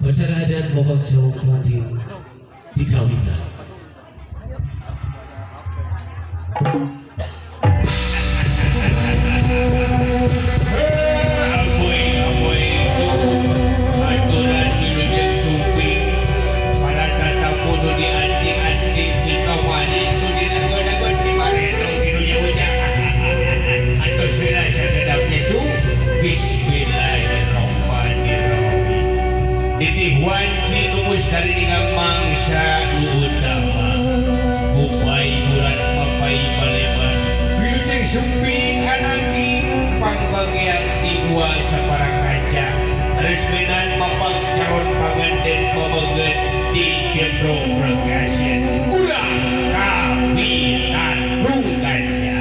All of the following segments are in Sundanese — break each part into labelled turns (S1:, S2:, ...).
S1: Upacara adat mobag sawung pengantin dikawitan.
S2: Aturan wilujeng sumping para tatamu nu dianti-anti di kamari nu dinagon-nagon di mareno di nu jauh. Atos heula sakedapnya cu. Bismillahirrahmanirrahim. Ditih wanci nu mustari dengan mangsa nu utama kupai bulan papai palebar wilujeng sumping anaki pangbagian ti dua sapara kaca resminan mapag calon panganten pameget di Jendro Perkasian urang kawitan rungkannya.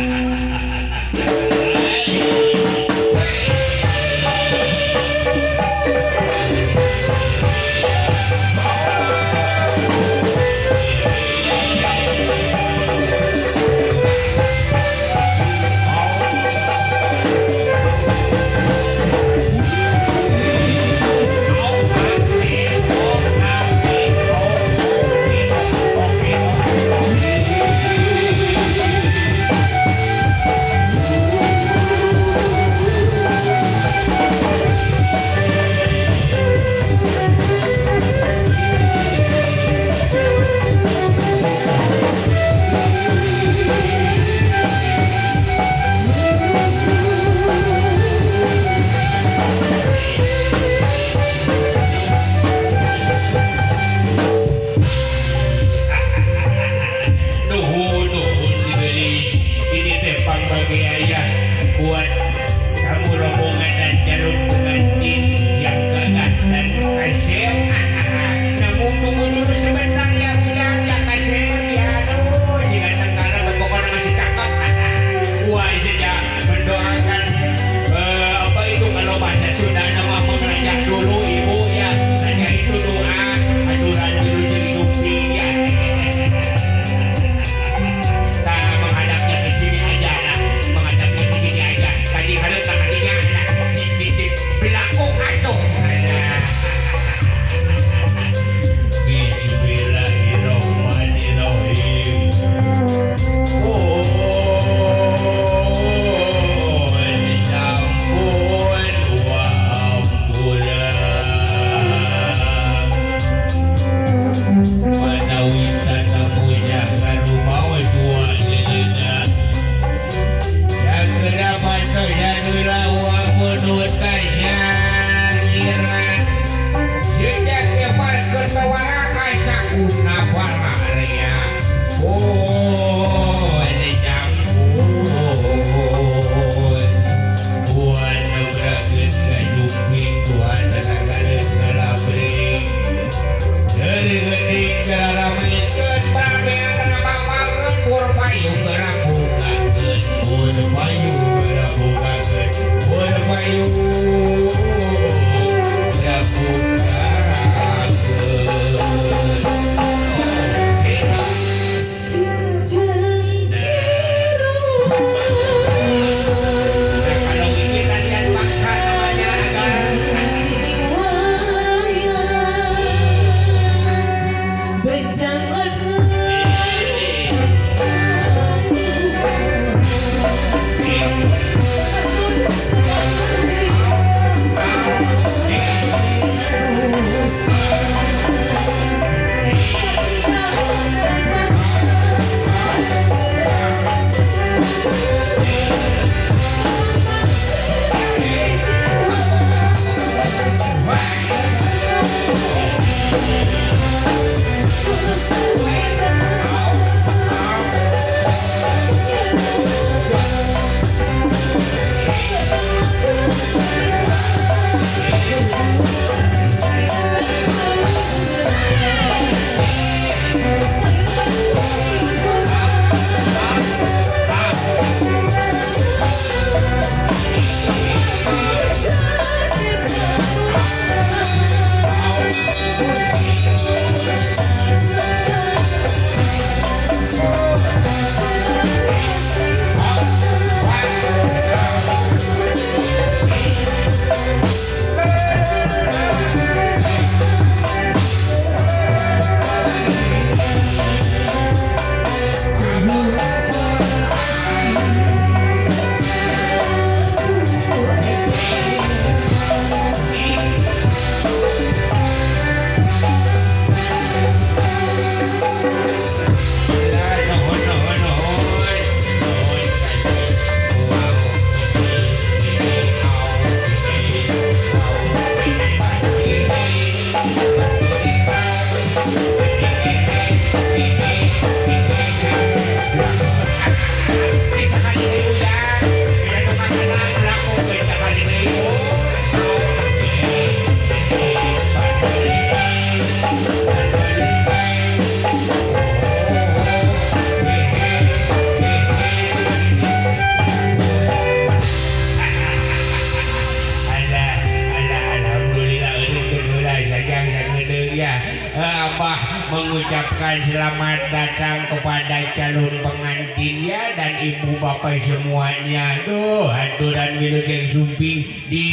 S2: Mengucapkan selamat datang kepada calon pengantin ya dan ibu bapak semuanya. Aduh, aturan wilujeng sumping di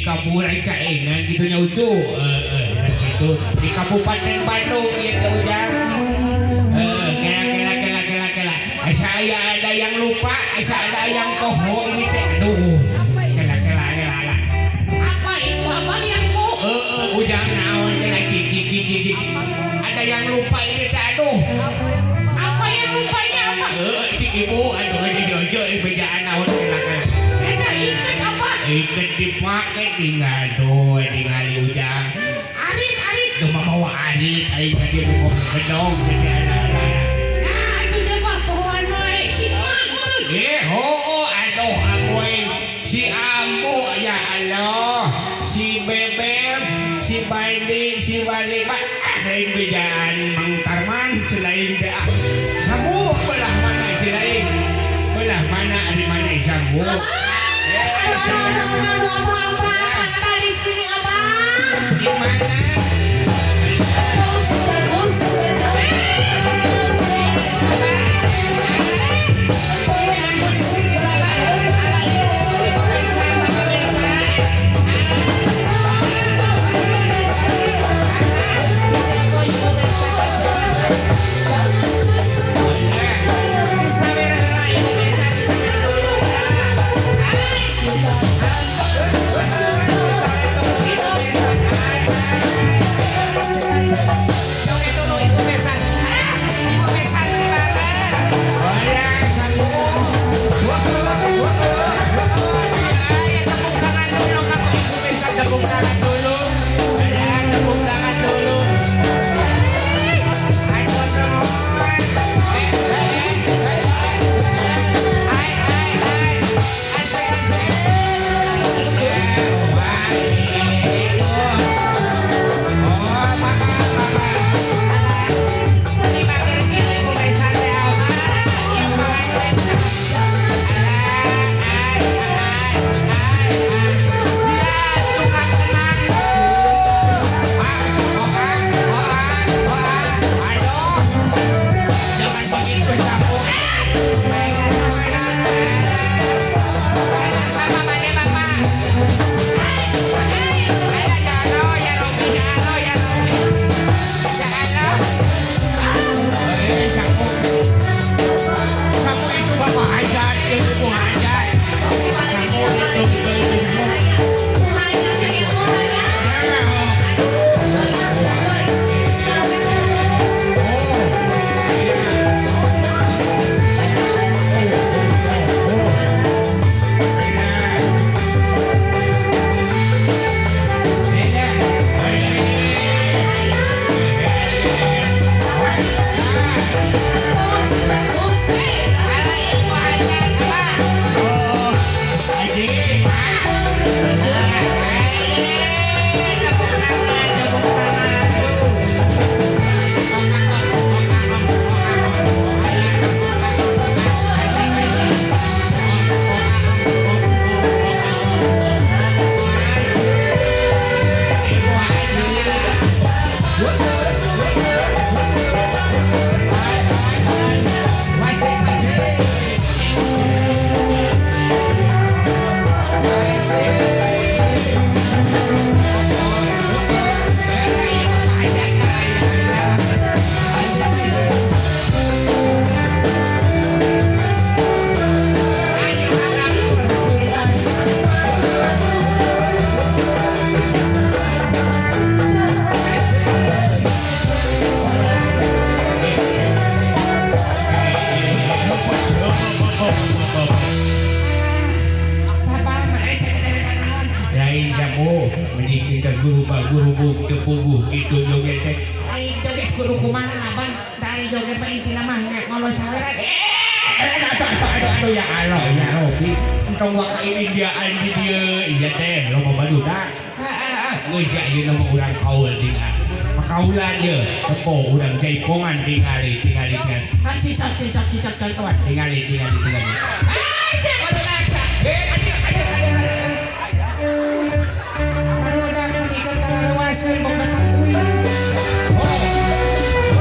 S2: Kabupaten Caengan gitu nya Ucu. Gitu di Kabupaten Bandung ya teh Ujang. Kela kela kela kela kela. Saya ada yang lupa, saya ada yang poho ini teh. Aduh. Kela kela kela kela. Apa itu apa yang po? Ujang naon kela cik cik cik cik. Ada yang lupa ini teh aduh. Apa yang lupanya apa? Cik ibu aduh jojo bejaan naon kela kela. Eta iket apa? Iket dipake tinggal tuh tinggal Ujang. Arit arit tuh mama arit aing ka dieu nu gedong jadi anak-anak. Nah, itu siapa pohoan wae si Mang. Oh aduh amoy si Ambu ya Allah, si Bebek, si Bandi, si Wali, lain bejaan Mang Tarman selain teh. Sambu belah mana selain? Belah mana ari mana sambu?
S3: Aduh, di sini abang.
S2: Di mana?
S3: Aku di sini sabar. Ala ibu, ibu besan, bapak besan. Siapa ibu besan? Sabar heula ibu besan, sabar dulu. Joget dulu ibu besan. Ibu besan banget.
S2: Orang sambu.
S3: Ya tepuk tangan dulu kamu ibu besan, tepuk tangan dulu. Ya tepuk tangan dulu. Aduh nuhun. Hai hai hai. Asik asik.
S2: Oh, mama, mama.
S3: Ini magerki ibu besan teh ah. Ieu pengantin. Sia tukang tenang.
S2: Aduh, jangan begitu sambu.
S3: Sama mana bapak? Ayo ya Allah ya Robi ya Allah ya Robi. Ya Allah.
S2: Sambu. Sambu itu bapak hajat, ibu hajat. Sambu itu ibu.
S3: Ala ibu hajat apa? Tepuk tangan, tepuk tangan. Sabar, saya
S2: Lain sambu, mending kita guru guru tepuguh gitu joget teh.
S3: Aing joget kudu kumaha abah? Dari joget mah intina mah ngolo saweran.
S2: Aduh, aduh, aduh, aduh, ya Allah, ya Robi. Entong waka ini dia di dieu, iya teh, loba barudak. Geus ayeuna mah urang kaul tinggal. Pakaulan ye, tempo urang jaipongan tingali, tingali, tingali. Ah, cisap, cisap, cisap, contohan, tingali, tingali, tingali.
S3: Ah, siapa tuh?
S2: Aduh, aduh, aduh, aduh.
S3: Barudak menikah karena rewaseun bong datang kuy.
S2: Oh,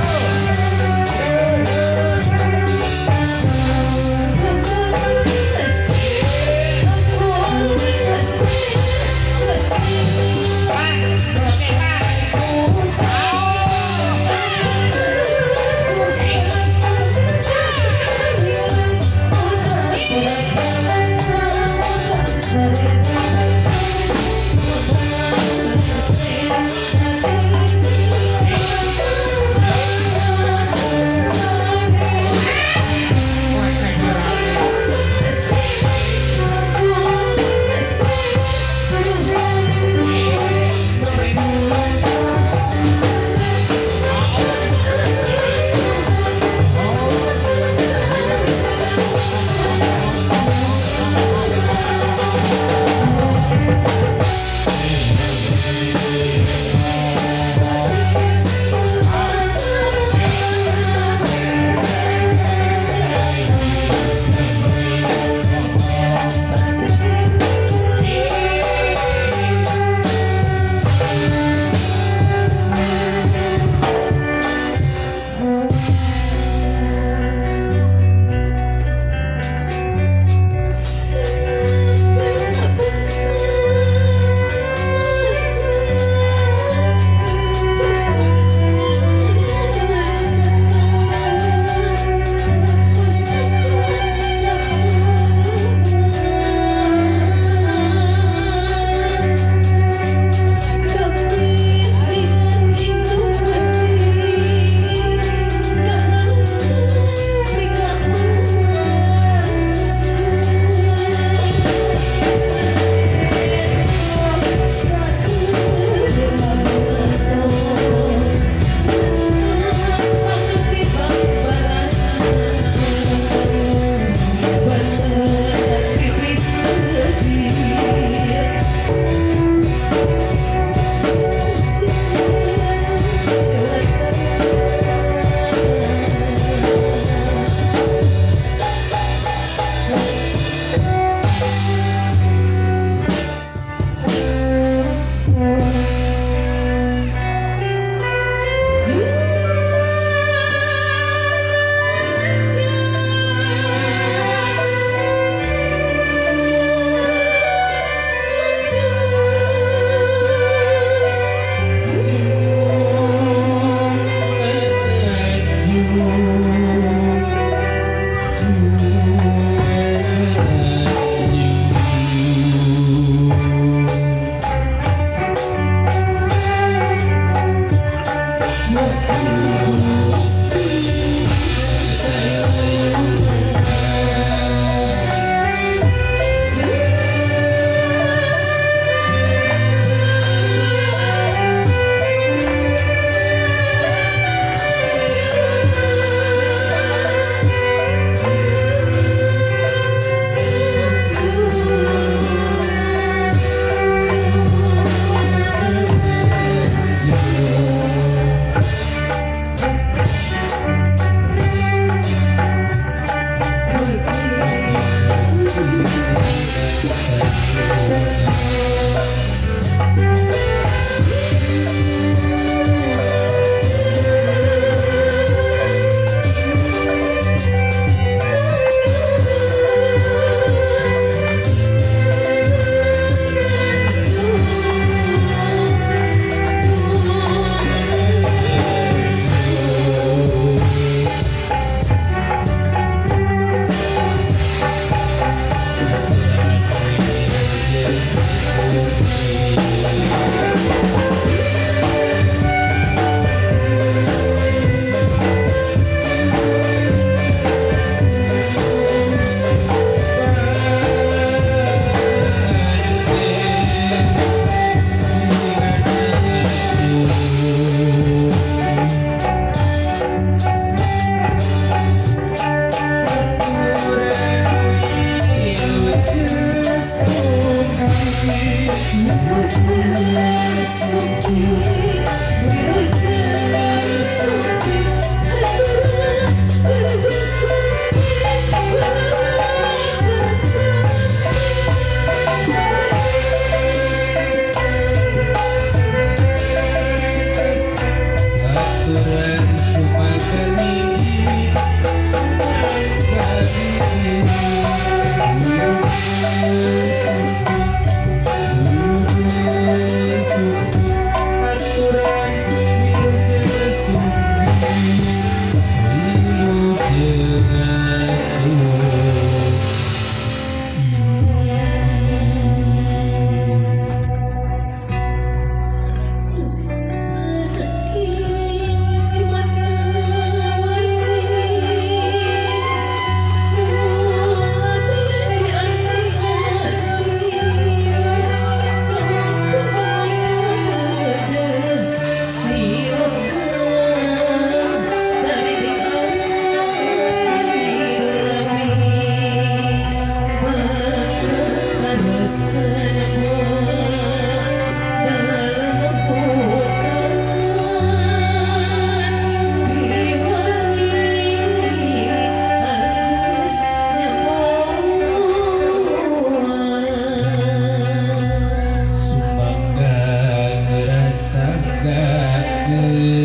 S2: Bejakeun.